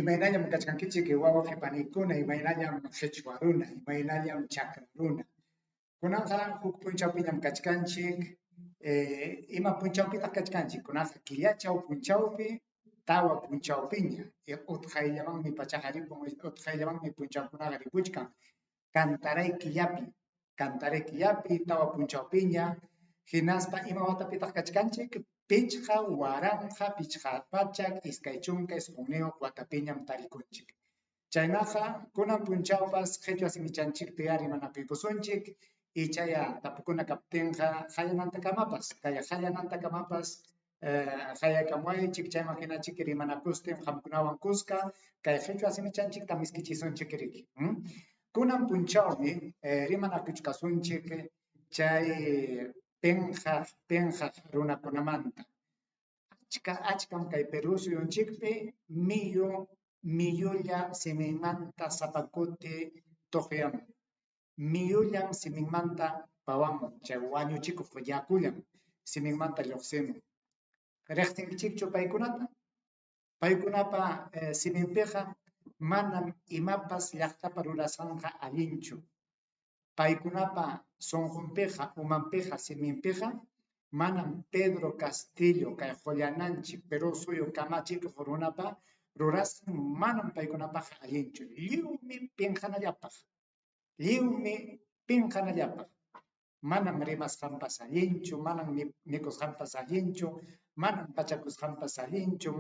Imaynallam kachkankichik, wawqi panikuna, imaynallam qhichwa runa, imaynallam chakra runa. Kunanqa huk punchawpiñam kachkanchik. Ima punchawpitaq kachkanchik? Kunanqa killachaw punchawpi, 4 punchawpiña. Utqayllamanmi pachaqa ripun, utqayllamanmi punchawkunaqa ripuchkan. Kantaray killapi, kantaray killapi, 4 punchawpiña. Hinaspa ima watapitaq kachkanchik? 5529 watapiñam tarikunchik. Chaynaqa kunan punchawpas qhichwa simichanchikpi rimanakuykusunchik, ichaya tapukuna kaptinqa qallanantakamapas, kay qallanantakamapas qayaykamuwaychik, chayman hinachik rimanakustin qamkunawan kuska kay qhichwa simichanchikta miskichisunchik riki. Kunan punchawmi rimanakuchkasunchik chay pinqaq runakunamanta. Achka achkam kay Perú suyunchikpi miyulla siminmanta sapa kuti tuqyamun. Miyullam siminmanta pawamun, chay wañuchikuq yakullam siminmanta lluqsimun. Riqsinkichikchu paykunata? Paykunapa siminpiqa manam imapas llaqtapa rurasqanqa allinchu. Paykunapa sunqunpiqa, umanpiqa, siminpiqa manam Pedro Castillo kay qullananchik Perú suyu kamachikuq runapa rurasqan manam paykunapaqqa allinchu. Lliwmi pinqanallapaq, lliwmi pinqanallapaq. Manam rimasqanpas allinchu, manam mikusqanpas allinchu, manam pachakusqanpas allinchu,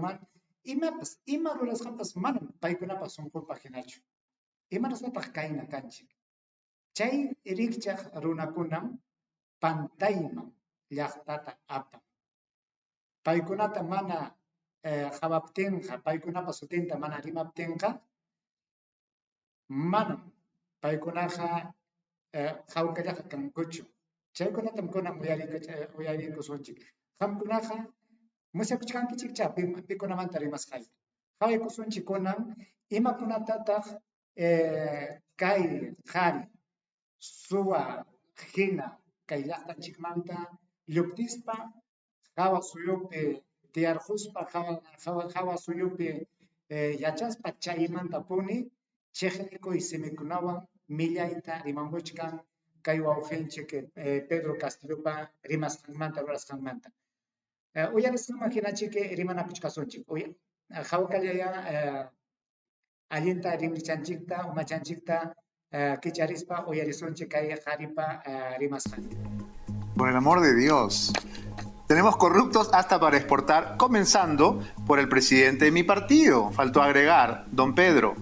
imapas, ima rurasqanpas manam paykunapa sunqunpaq hinachu. Imanasqataq kayna kanchik? Chay rikchaq runakunam pantayman llaqtata apan. Paykunata mana qhawaptinqa, paykunapa sutinta mana rimaptinqa, manam paykunaqa hawkallaqa kankuchu. Chaykunatam kunan uyariykusunchik. Qamkunaqa musyakuchkankichikcha pikunamanta rimasqayta. Qhawaykusunchik kunan imakunatataq kay qhari suwa hina kay llaqtanchikmanta lluptispa hawa suyupi tiyarquspa, hawa suyupi yachaspa chaymantapuni chiqnikuy simikunawan millayta rimamuchkan kay wawqinchik Pedro Castillopa rimasqanmanta, rurasqanmanta. Uyarisqanman hinachik rimanakuchkasunchik. Hawkallaya allinta rimrichanchikta, umachanchikta kicharispa uyarisunchik kay qharipa rimasqanta. Por el amor de Dios. Tenemos corruptos hasta para exportar, comenzando por el presidente de mi partido. Faltó agregar, don Pedro.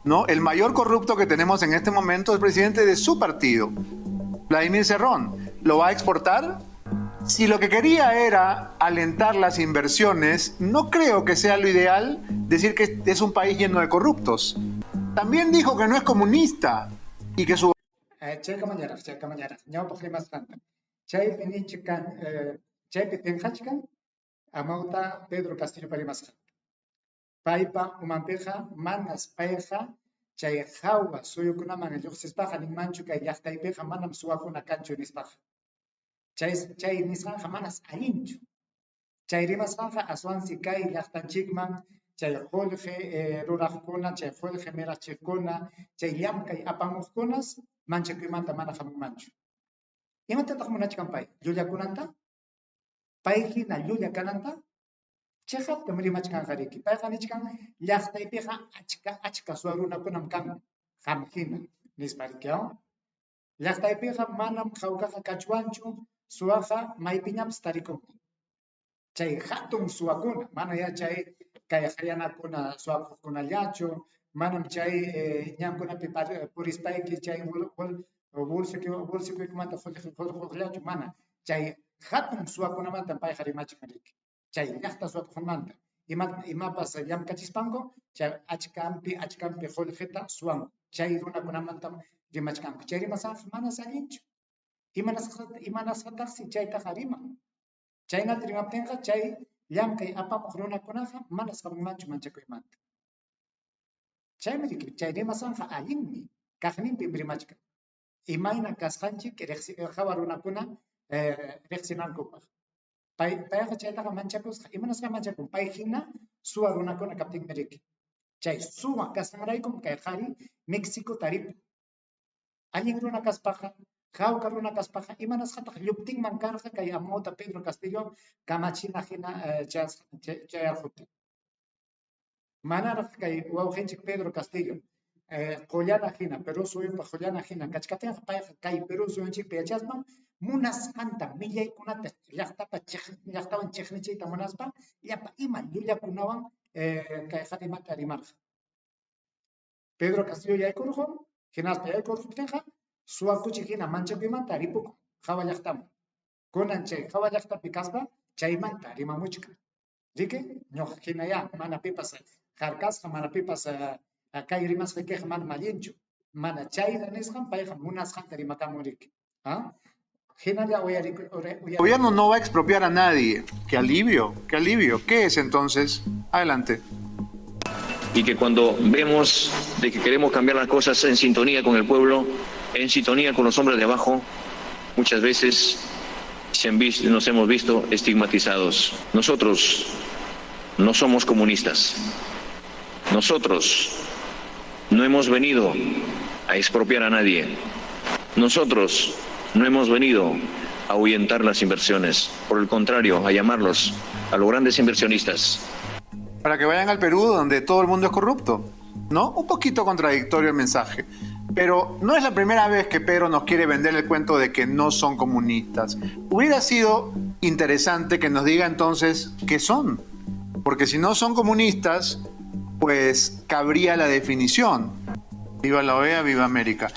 ¿No? El mayor corrupto que tenemos en este momento es el presidente de su partido, Vladimir Cerrón. ¿Lo va a exportar? Si lo que quería era alentar las inversiones, no creo que sea lo ideal decir que es un país lleno de corruptos. También dijo que no es comunista y que su... Chaykamallaraq, ñawpaq rimasqanta. Chaypi nichkan, chaypi pinqachkan amawta Pedro Castillopa rimasqanta. Paypa umanpiqa manas payqa chay hawa suyukunaman lluqsispaqa ninmanchu kay llaqtaypiqa manam suwakuna kanchu nispaqa. Chay nisqanqa manas allinchu. Chay rimasqanqa aswansi kay llaqtanchikman chay qullqi ruraqkuna, chay qullqi mirachiqkuna, chay llamkay apamuqkunas manchakuymanta mana hamunmanchu. Imatataq munachkan pay? Llullakunanta? Pay hina llulla kananta? Chiqaptam rimachkanqa riki. Payqa nichkan llaqtaypiqa achka achka suwa runakunam kan qam hina nispa riki. Llaqtaypiqa manam hawkaqa kachwanchu, suwaqa maypiñapas tarikunmi. Chay hatun suwakuna, mana ya chay kay hayanakuna suwakuqkunallachu, manam chay ñankunapi purispayki chay bolsilloykimanta hurquqllachu, mana. Chay hatun suwakunamantam payqa rimachkan riki. Chay llaqta suwakuqmanta imapas llamkachispanku chay achkampi qullqita suwanku. Chay runakunamantam rimachkanku. Chay rimasqanqa manas allinchu. Imanasqataqsi chaytaqa riman. Chaynata rimaptinqa chay llamkay apamuq runakunaqa manas hamunmanchu manchakuymanta. Chaymi riki, chay rimasqanqa allinmi, kaqninpim rimachkan. Imayna kasqanchik hawa runakuna riqsinankupaq. Payqa chaytaqa manchakusqa. Imanasqa manchakun? Pay hina suwa runakuna kaptinmi riki. Chay suwa kasqanraykum kay qari Mexicota ripun. Allin runa kaspaqa, hawka runa kaspaqa, imanasqataq lluptinman karqa kay amawta Pedro Castillo kamachina hina chayarquptin? Manaraq kay wawqinchik Pedro Castillo qullana hina, Perú suyupa qullana hina kachkaptinqa, payqa kay Perú suyunchikpi yachaspan munasqanta millaykunata llaqtapa llaqtawan chiqnichiyta munaspa llapa ima llullakunawan kay qatimanta rimarqa. Pedro Castillo yaykurqun, hinaspa yaykurquptinqa suwakuchi hina manchakuymanta ripukun hawa llaqtaman. Kunan chay hawa llaqtapi kaspa chaymanta rimamuchkan. Riki, ñuqa hinayá mana pipas harkasqa, mana pipas kay rimasqaykiqa manam allinchu. Mana chayna nisqan payqa munasqanta rimakamun riki. ¿Ah? Hinalla. El gobierno no va a expropiar a nadie. Qué alivio, qué alivio. ¿Qué es entonces? Adelante. Y que cuando vemos de que queremos cambiar las cosas en sintonía con el pueblo, en sintonía con los hombres de abajo, muchas veces nos hemos visto estigmatizados. Nosotros no somos comunistas. Nosotros no hemos venido a expropiar a nadie. Nosotros no hemos venido a ahuyentar las inversiones. Por el contrario, a llamarlos a los grandes inversionistas. Para que vayan al Perú, donde todo el mundo es corrupto. ¿No? Un poquito contradictorio el mensaje. Pero no es la primera vez que Pedro nos quiere vender el cuento de que no son comunistas. Hubiera sido interesante que nos diga entonces qué son. Porque si no son comunistas, pues cabría la definición. Viva la OEA, viva América.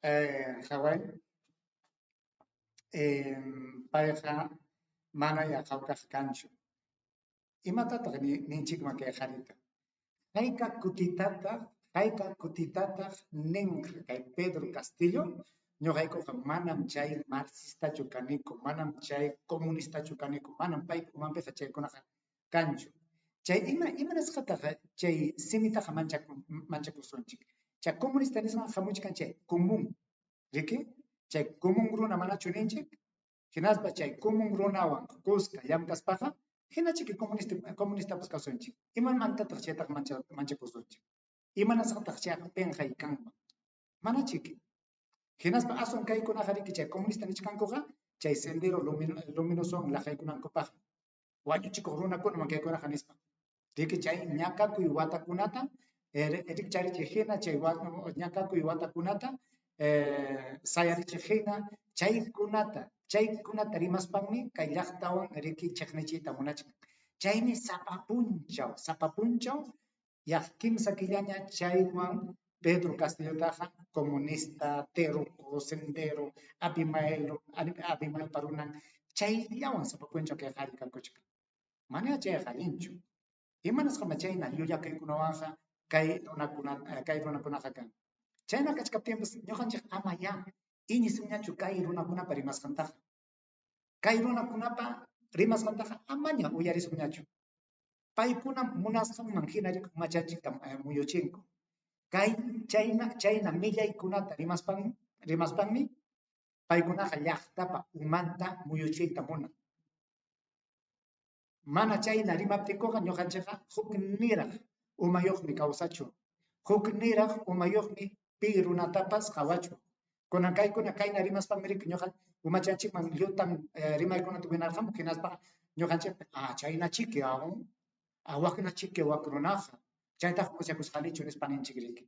Hawái, payqa manaya hawkaqa kanchu. Imatataq ninchikman kay qharita? Hayka kutitataq ninqa kay Pedro Castillo? Ñuqaykuqa manam chay marxistachu kaniku, manam chay comunistachu kaniku, manam paypa umanpiqa chaykunaqa kanchu. Chay ima imanasqataq chay simitaqa manchakusunchik? Chay comunista nisqan hamuchkan chay común, riki? Chay común runa manachu ninchik? Hinaspa chay común runawan kuska llamkaspaqa hinachiki comunistapas kasunchik. Imamantataq chaytaqa manchakusunchik? Imanasqataq chayqa pinqay kanman? Manachiki. Hinaspa aswan kaykunaqa riki chay comunista nichkankuqa chay Sendero Luminosowan laqaykunankupaqmi. Wañuchikuq runakunaman kaykunaqa nispa. Riki chay ñakakuy watakunata rikcharichiq hina, chay ñakakuy watakunata sayarichiq hina, chaykunata rimaspanmi kay llaqtawan riki chiqnichiyta munachkan. Chaymi sapa punchaw yaq kimsa killaña chaywan Pedro Castillotaqa comunista, terruco, sendero, Abimael, Abimaelpa runan, chayllawan sapa punchaw kay qhari kakuchkan. Mana chayqa allinchu. Imanasqam chayna llullakuykunawanqa kay runakunaqa kan? Chayna kachkaptinpas ñuqanchik amayá iñisunñachu kay runakunapa rimasqantaqa. Kay runakunapa rimasqantaqa amaña uyarisunñachu. Paykunam munasqanman hina umachanchikta muyuchinku. Kay chayna millaykunata rimaspanmi paykunaqa llaqtapa umanta muyuchiyta munan. Mana chayna rimaptinkuqa ñuqanchikqa huk niraq umayuqmi kawsachwan. Huk niraq umayuqmi pi runatapas qawachwan. Kunan kaykuna kayna rimaspanmi riki ñuqa umachanchikman llutan rimaykunata winarqamun, hinaspa ñuqanchik chaynachiki waknachiki wak runaqa chaytaqa musyakusqanichu nispa ninchik riki.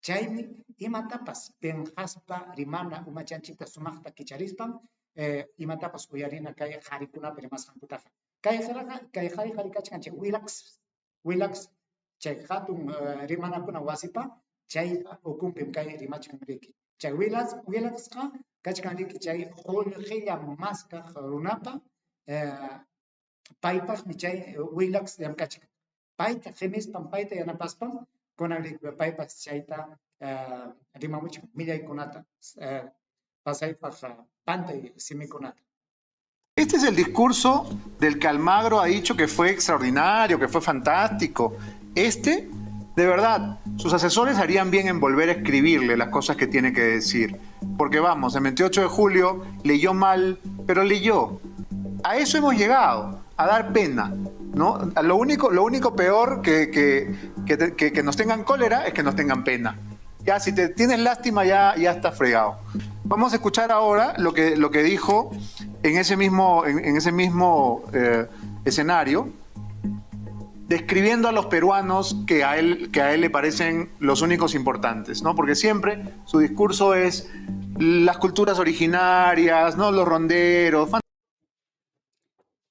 Chaymi imatapas pinqaspa rimana, umachanchikta sumaqta kicharispam imatapas uyarina kay qharikunapa rimasqankutaqa. Kay qhari kachkan chay Willax chay hatun rimanakuna wasipa chay ukunpim kay rimachkan riki. Chay Willaxqa kachkan riki chay qullqilla maskaq runapa paypaqmi chay Willax llamkachkan. Payta qimispam, payta yanapaspam kunan paypas chayta rimamuchkan millaykunata, pasaypaq pantay simikunata. Este es el discurso del que Almagro ha dicho que fue extraordinario, que fue fantástico. Este, de verdad, sus asesores harían bien en volver a escribirle las cosas que tiene que decir. Porque vamos, el 28 de julio leyó mal, pero leyó. A eso hemos llegado, a dar pena. ¿No? Lo único peor que nos tengan cólera es que nos tengan pena. Ya, si te tienes lástima, ya, ya está fregado. Vamos a escuchar ahora lo que dijo en ese mismo escenario, describiendo a los peruanos que a él le parecen los únicos importantes, ¿no? Porque siempre su discurso es las culturas originarias, ¿no? Los ronderos.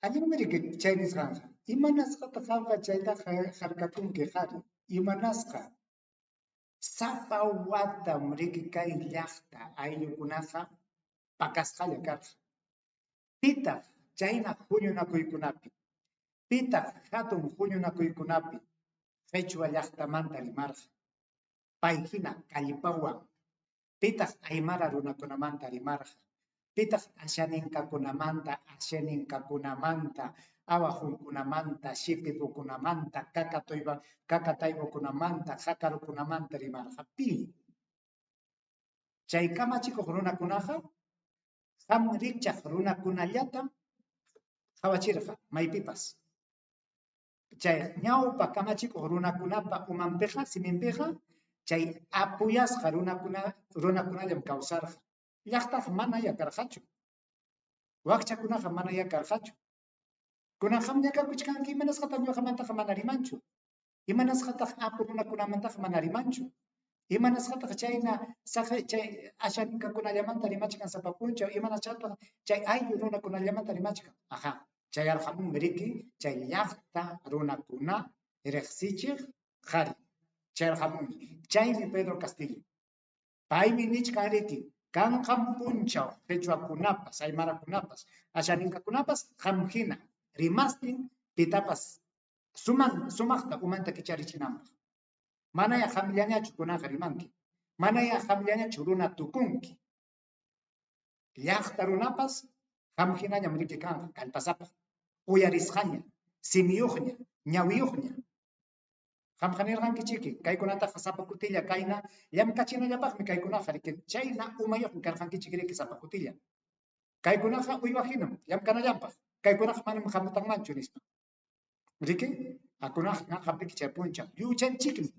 Allinmi riki chay nisqanqa. Imanasqataq qamqa chaytaqa harkakunki, qhari? Imanasqa? Sapa watam riki kay llaqta ayllukunaqa pakasqalla karqa. Pitaq chayna huñunakuykunapi, pitaq hatun huñunakuykunapi qichwa llaqtamanta rimarqa? Pay hina kallpawan, pitaq aymara runakunamanta rimarqa? Pitaq ashaninkakunamanta, ashaninkakunamanta, awajunkunamanta, shipipukunamanta, kakataybokunamanta, jakarukunamanta rimarqa? Pi? Chay kamachikuq runakunaqa qam rikchaq runakunallatam qhawachirqa maypipas. Chay ñawpa kamachikuq runakunapa umanpiqa, siminpiqa chay apuyasqa runakuna runakunallam kawsarqa. Llaqtaqa manaya karqachu. Wakchakunaqa manaya karqachu. Kunan qam ñakakuchkanki, imanasqataq ñuqamantaqa mana rimanchu? Imanasqataq apu runakunamantaqa mana rimanchu? Imanasqataq chayna saqi chay ashaninkakunallamanta rimachkan sapa punchaw? Imanasqataq chay ayllu runakunallamanta rimachkan? Ajá, chayarqamunmi riki chay llaqta runakuna riqsichiq qhari. Chayarqamunmi. Chaymi Pedro Castillo. Paymi nichkan riki, kanqam punchaw qichwakunapas, aymarakunapas, ashaninkakunapas qam hina rimastin pitapas suman sumaqta umanta kicharichinanpaq. Manaya qamllañachu kunanqa rimanki. Manaya qamllañachu runa tukunki. Llaqta runapas qam hinañam riki kanqa kallpasapa, uyarisqaña, simiyuqña, ñawiyuqña. Qamqa nirqankichiki, kaykunataqa sapa kutilla kayna llamkachinallapaqmi kaykunaqa riki chayna umayuqmi karqankichik riki sapa kutilla. Kaykunaqa uywa hinam llamkanallanpaq. Kaykunaqa manam hamutanmanchu nispa. Riki? Akunaqa qam chay punchaw lliwchanchikmi.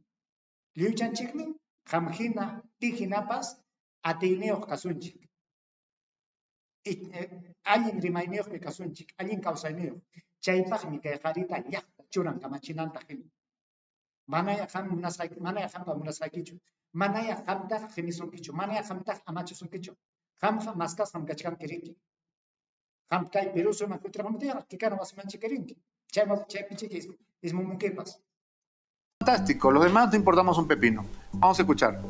Lliwchanchikmi qam hina pi hinapas atiyniyuq kasunchik. Allin rimayniyuqmi kasunchik, allin kawsayniyuq. Chaypaqmi kay qarita llaqta churan kamachinanta hina. Manaya qam munasqayki, manaya qampa munasqaykichu, manaya qamtaq qimisunkichu, manaya qamtaq amachasunkichu. Qamqa maskasqam kachkanki riki. Qam kay Perú suyuman kutirqamuptiyqa kikana wasimanchik rinki. Chayman chaypichiki ismumunkipas. Fantástico, los demás no importamos un pepino. Vamos a escuchar.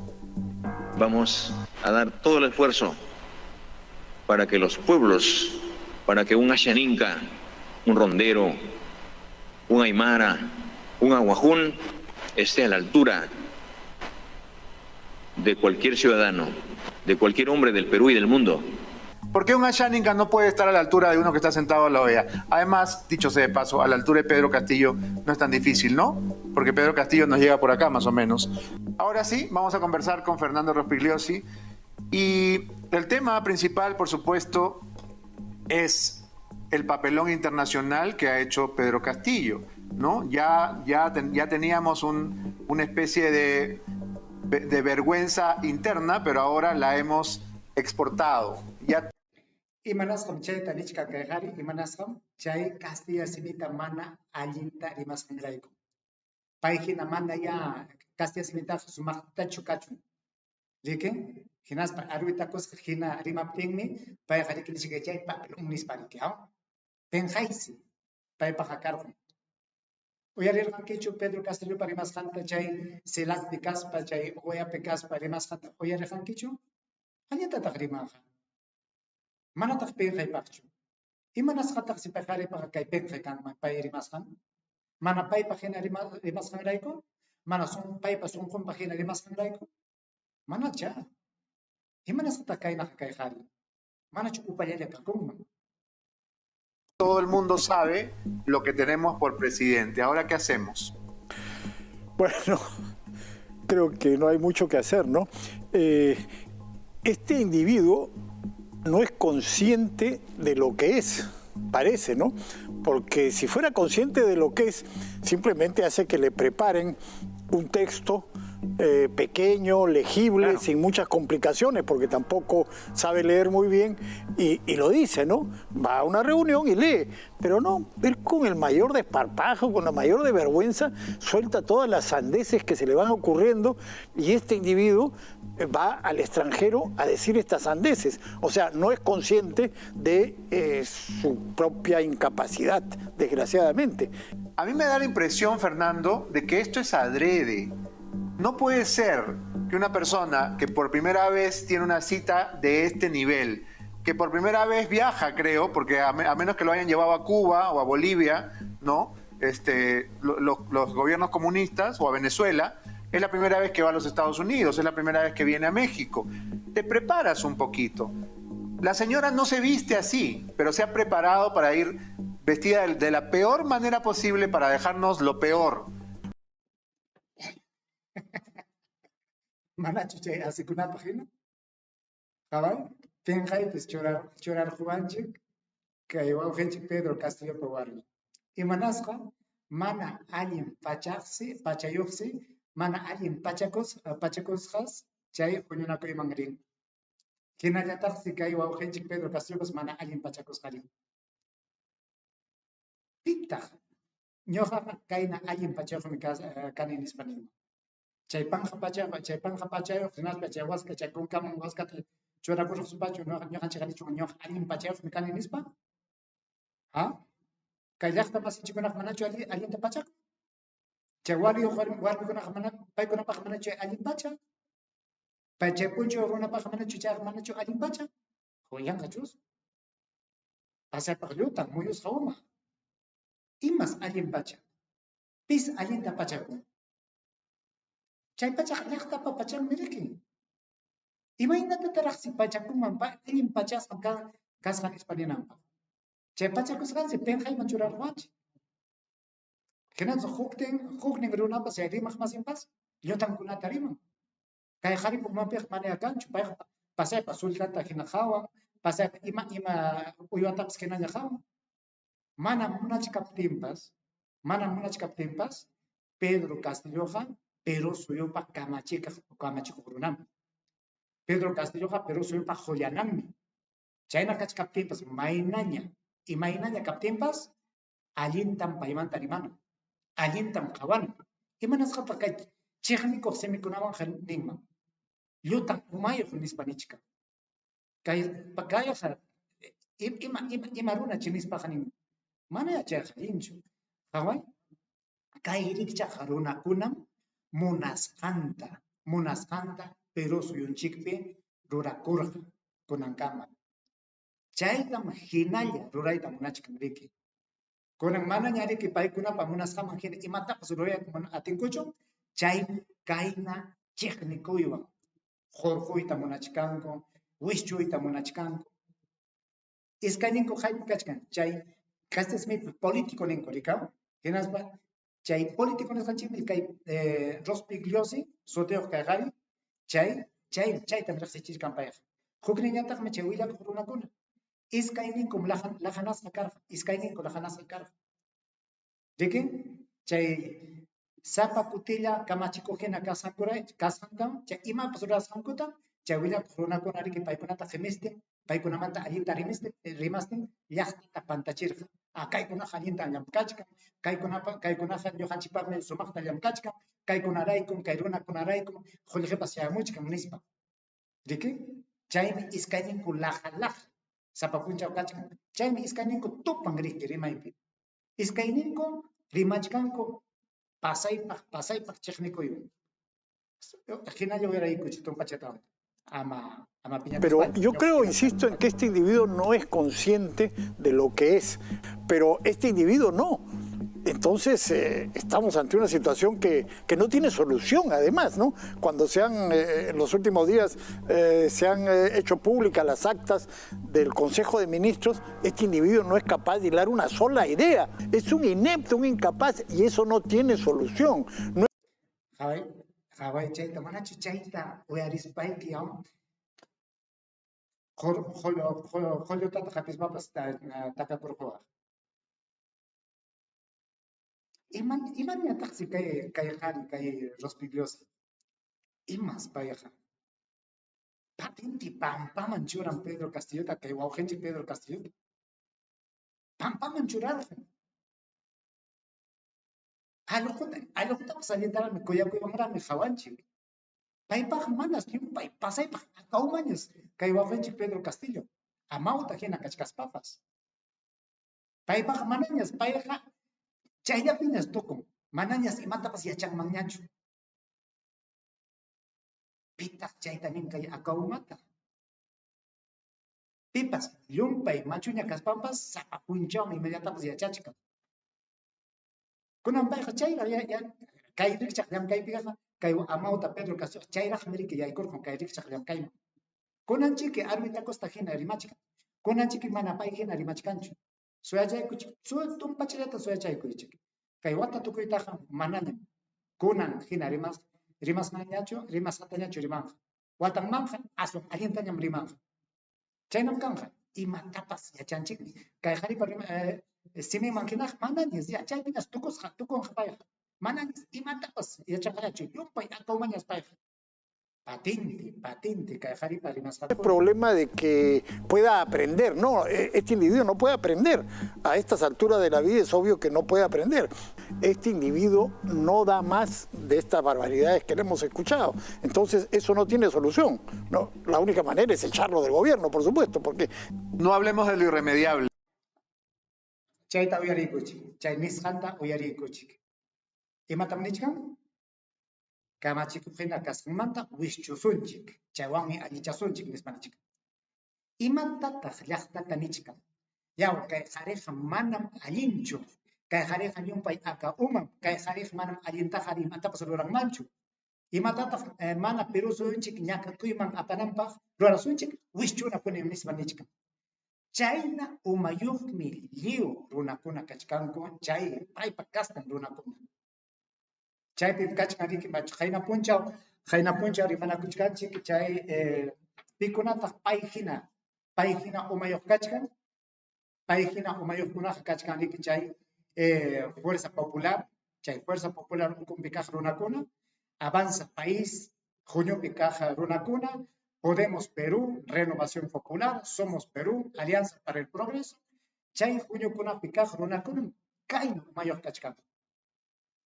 Vamos a dar todo el esfuerzo para que los pueblos, para que un ashaninka, un rondero, un aymara, un aguajún esté a la altura de cualquier ciudadano, de cualquier hombre del Perú y del mundo. ¿Por qué un ashaninka no puede estar a la altura de uno que está sentado a la OEA? Además, dicho sea de paso, a la altura de Pedro Castillo no es tan difícil, ¿no? Porque Pedro Castillo nos llega por acá más o menos. Ahora sí, vamos a conversar con Fernando Rospigliosi. Y el tema principal, por supuesto, es el papelón internacional que ha hecho Pedro Castillo, ¿no? Ya, ya, ya teníamos una especie de vergüenza interna, pero ahora la hemos exportado. Ya Imanasqam chayta nichkan kay qhari? Imanasqam chay castilla simita mana allinta rimasqanrayku. Pay hina mana ya castilla simitaqa sumaqtachu kachun. Riki? Hinaspa arwitakusqa hina rimaptinmi payqa riki nichkan chay papelón nispa riki, aw? Pinqaysi paypaqa karqan. Uyarirqankichu Pedro Castillopa rimasqanta chay CELACpi kaspa, chay OEApi kaspa rimasqanta uyarirqankichu? Allintataq rimanqa. Manataq pinqaypaqchu. Imanasqataq si paqaripaqa kay pinqay kanman pay rimasqan? Mana paypaq hina rimasqanrayku? Mana paypa sunqunpaq hina rimasqanrayku? Manacha. Imanasqataq kaynaqa kay qhari? Manachu upallalla kakunman? Todo el mundo sabe lo que tenemos por presidente. Ahora, ¿qué hacemos? Bueno, creo que no hay mucho que hacer, ¿no? Este individuo no es consciente de lo que es. parece, ¿no? Porque si fuera consciente de lo que es, simplemente hace que le preparen un texto pequeño, legible, sin muchas complicaciones, porque tampoco sabe leer muy bien, y lo dice, ¿no? Va a una reunión y lee, pero no, él con el mayor desparpajo, con la mayor de vergüenza, suelta todas las sandeces que se le van ocurriendo, y este individuo va al extranjero a decir estas sandeces. O sea, no es consciente de su propia incapacidad, desgraciadamente. A mí me da la impresión, Fernando, de que esto es adrede. No puede ser que una persona que por primera vez tiene una cita de este nivel, que por primera vez viaja, creo, porque a menos que lo hayan llevado a Cuba o a Bolivia, ¿no? Los gobiernos comunistas o a Venezuela, es la primera vez que va a los Estados Unidos, es la primera vez que viene a México. Te preparas un poquito. La señora no se viste así, pero se ha preparado para ir vestida de la peor manera posible para dejarnos lo peor. Manachu chay asikunapaq hina? Qhaway, pinqaypis churarquwanchik kay wawqinchik Pedro Castillopa warmi. Imanasqa mana allin pachaqsi, pachayuqsi, mana allin pachakusqas chay huñunakuyman rin. Hinallataqsi kay wawqinchik Pedro Castillopas mana allin pachakusqa rin. Pitaq ñuqaqa kayna allin pachayuqmi kani nispa ninman. Chay panja pachayuq hinaspa chay waska chay kunkaman waskata churakurquspachu ñuqanchik nichwan ñuqa allin pachayuqmi kani nispa? Ha? Kay llaqta masinchikkunaqa manachu allinta pachakun? Chay wariyuq warmikunaqa mana paykunapaq manachu allin pacha? Chay punchuyuq runapaq manachu chayqa manachu allin pacha? Yanqachus. Pasaypaq llutan muyusqa uma. Imas allin pacha? Pis allinta pachakun. Chay pachaqa llaqtapa pachanmi riki. Imaynataraqsi pachakunman allin pachasqam kasqa nispa ninanpaq. Chay pachakusqansi pinqayman churarquwanchik. Hinaspa huknin runapas chay rimaq masinpas llutankunata riman. Kay qharipa umanpiqa mana kanchu, payqa pasaypa sullkanta hina qhawan, pasaypa ima uywatapas hinalla qhawan. Mana munachkaptinpas Pedro Castilloqa Perú suyupaq kamachikuq runami. Pedro Castilloqa Perú suyupaq qullananmi. Chayna kachkaptinpas imaynaña kaptinpas allintam paymanta rimana, allintam qhawana. Imanasqataq kay chiqnikuq simikunawan ninman? Llutan umayuq nispa nichkan. Kayqa ima runachi nispaqa ninman? Mana chayqa allinchu. Qhaway, kay rikchaq runakunam munasqanta Perú suyunchikpi rurakurqa kunankama. Chaytam hinalla rurayta munachkan riki. Kunan manaña riki paykunapa munasqanman hina imatapas rurayta atinkuchu, chay kayna chiqnikuywan hurquyta munachkanku, wischuyta munachkanku. Iskayninku haypi kachkan chay kastismi político ninku rikaw, hinaspa chay político nisqanchikmi kay Rospigliosi sutiyuq kay qhari, chaytam riqsichirkan payqa. Hukninñataqmi chay willakuq runakuna. Iskayninkum lajanasqa karqa, iskayninku lajanasqa karqa. Riki chay sapa kutilla kamachikuq hina kasqantam, chay imapas rurasqankuta, chay willakuq runakuna riki paykunata qimistin, paykunamanta allinta rimastin llaqtata pantachirqa. Kaykunaqa allinta llamk'achkan, kaykunaqa ñuqanchikpaqmi sumaqta llamk'achkan, kaykunaraykum, kay runakunaraykum qullqipas chayamuchkan nispa. Riki chaymi iskayninku laja laja sapa punchaw kachkan. Chaymi iskayninku tupan riki rimaypi. Iskayninku rimachkanku pasaypaq chiqnikuywan. Hinalla uyaraykuchi tumpachatawan. Pero yo creo, insisto, en que este individuo no es consciente de lo que es, pero este individuo no. Entonces estamos ante una situación que no tiene solución, además, ¿no? Cuando se han, en los últimos días, se han hecho públicas las actas del Consejo de Ministros, este individuo no es capaz de hilar una sola idea. Es un inepto, un incapaz, y eso no tiene solución. No. Qhaway chayta, manachu chayta uyarispayki Qollutataq hapispapas takakurquwaq. Imañataqsi kay qhari, kay Rospigliosi? Imas payqa? Patente pampaman churan Pedro Castillota, kay wawqinchik Pedro Castillota. Pampaman churarqun. Allqutapas allintaraqmi kuyakuywanraqmi qawanchik. Paypaq manas llumpay pasaypaq akawmañas kay wawqinchik Pedro Castillo, amawta hina kachkaspapas. Paypaq manañas, payqa chayllapiñas tukun, manañas imatapas yachanmanñachu. Pitaq chayta nin kay akawmata? Pipas llumpay machuña kaspanpas sapa punchawmi imallatapas yachachkan. Kunan payqa chayraq kay rikchaq llamkaypiqa kay amawta Pedro Castillo chayraqmi riki yaykurqun kay rikchaq llamkayman. Kunan chiki Armita Costa hina rimachkan. Kunan chiki mana pay hina rimachkanchu. Suyachaykuchik, tumpachillata suyachaykuychik. Kay wata tukuytaqa manañam kunan hina rimasqanñachu, rimasqatañachu rimanqa. Watanmanqa aswan allintañam rimanqa. Chaynam kanqa. Imatapas yachanchikmi. Kay qharipa siminman hinaqa manañas chaypiñas tukusqa, tukunqa payqa. Manañas imatapas yachanqañachu. Llumpay akawmañas payqa. Patente, patente kay qharipa rimasqankuna. El problema de que pueda aprender, no, este individuo no puede aprender. A estas alturas de la vida es obvio que no puede aprender. Este individuo no da más de estas barbaridades que le hemos escuchado. Entonces, eso no tiene solución. No, la única manera es echarlo del gobierno, por supuesto, porque... No hablemos de lo irremediable. Chayta uyariykuchik, chay nisqanta uyariykuchik. Imatam nichkan? Kamachikuq hina kasqanmanta wischusunchik, chaywanmi allichasunchik nispa nichkan. Imatataq llaqtata nichkan? Yaw, kay qhariqa manam allinchu, kay qhariqa llumpay aka umam, kay qhariqa manam allintaqa imatapas ruranmanchu. Imatataq mana Perú suyunchik ñakakuyman apananpaq rurasunchik, wischunapuni nispa nichkan. Chayna umayuqmi lliw runakuna kachkanku, chay paypa kastan runakuna. Chaypim kachkan riki qayna punchaw rimanakuchkanchik chay pikunataq pay hina umayuq kachkan, pay hina umayuqkunaqa kachkan riki chay Fuerza Popular, chay Fuerza Popular ukunpi kaq runakuna, Avanza País huñupi kaq runakuna, Podemos Perú, Renovación Popular, Somos Perú, Alianza para el Progreso, chay huñukunapi kaq runakunam kayna umayuq kachkanku.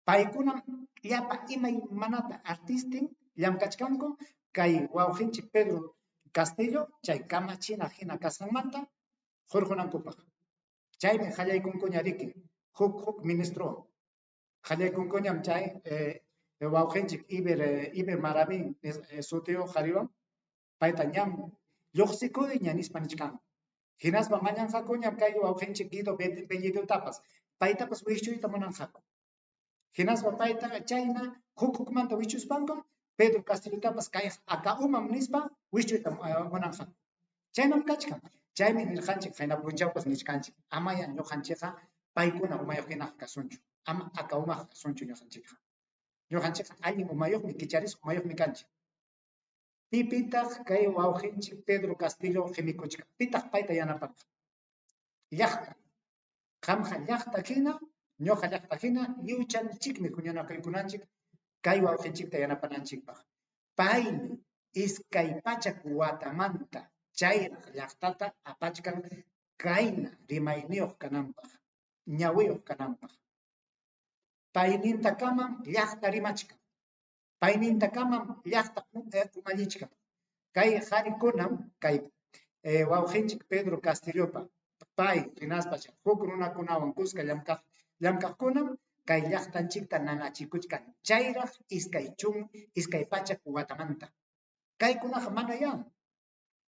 Paykunam llapa imaymanata artistin llamkachkanku kay wawqinchik Pedro Castillo chay kamachina hina kasqanmanta hurqunankupaq. Chaymi qallaykunkuña riki huk ministro. Qallaykunkuñam chay wawqinchik Iber Maravín sutiyuq qhariwan payta ñam lluqsikuyña nispa nichkanku. Hinaspa mañanqakuñam kay wawqinchik Guido Bellidotapas paytapas wischuyta munanqaku. Hinaspa payta chayna huk hukmanta wischuspanku Pedro Castillotapas kay aka umam nispa wischuyta munanqaku. Chaynam kachkan. Chaymi nirqanchik qayna punchawpas nichkanchik amaya ñuqanchikqa paykuna umayuq hinaqa kasunchu. Ama aka umaq kasunchu ñuqanchikqa. Ñuqanchikqa allin umayuqmi, kicharisqa umayuqmi kanchik. Pipitaq kay wawqinchik Pedro Castillo qimikuchkan? Pitaq payta yanapanqa? Llaqta. Qamqa llaqta hina, ñuqa llaqta hina, lliwchanchikmi huñunakuykunanchik kay wawqinchikta yanapananchikpaq. Paymi 200 watamanta chayraq llaqtata apachkan kayna rimayniyuq kananpaq, ñawiyuq kananpaq. Paynintakamam llaqta rimachkan. Paynintakamam llaqta umallichkan. Kay qharikunam kay wawqinchik Pedro Castillopa pay hinaspa huk runakunawan kuska llamkaqkunam kay llaqtanchikta nanachikuchkan chayraq 200 watamanta. Kaykunaqa manayá.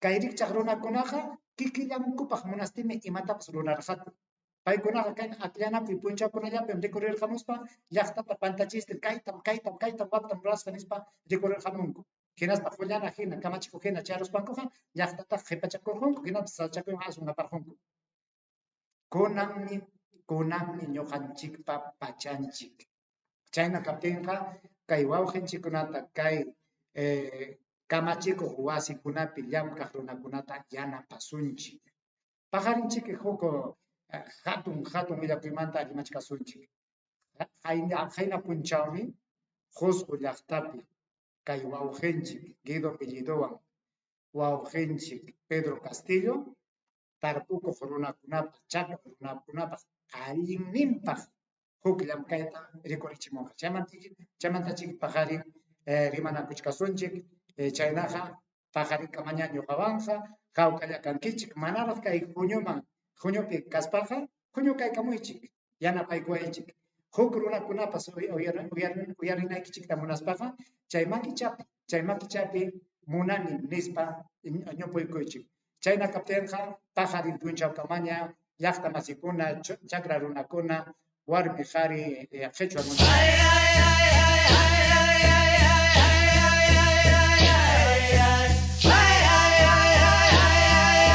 Kay rikchaq runakunaqa kikillankupaq munastimi imatapas rurarqaku. Paykunaqa kay akllanakuy punchawkunallapim rikurirqamuspa llaqtata pantachistin kaytam, kaytam, kaytam waqtam rurasqa nispa rikurirqamunku. Hinaspa qullana hina, kamachikuq hina charuspankuqa llaqtata qhipachakurqunku, hinaspa sasachakuywan aswan aparqunku. Kunanmi ñuqanchikpa pachanchik. Chayna kaptinqa kay wawqinchikkunata, kay Kamachikuq wasikunapi llamkaq runakunata yanapasunchik. Paqarinchik huk hatun hatun willakuymanta rimachkasunchik. Qayna punchawmi Qusqu llaqtapi kay wawqinchik Guido Bellidowan wawqinchik Pedro Castillo tarpukuq runakunapaq, chakra runakunapaq allinninpaq huk llamkayta rikurichimunqa. Chaymantachik paqarin rimanakuchkasunchik. Chaynaqa paqarinkamaña ñuqawanqa hawkalla kankichik. Manaraq kay huñupi kaspaqa huñukaykamuychik, yanapaykuwaychik. Huk runakunapas uyarinaykichikta munaspaqa chay makichapi munani nispa ñupuykuychik. Chayna kaptinqa paqarin punchawkamaña llaqta masikuna, chakra runakuna, warmi qhari qhichwa runakuna.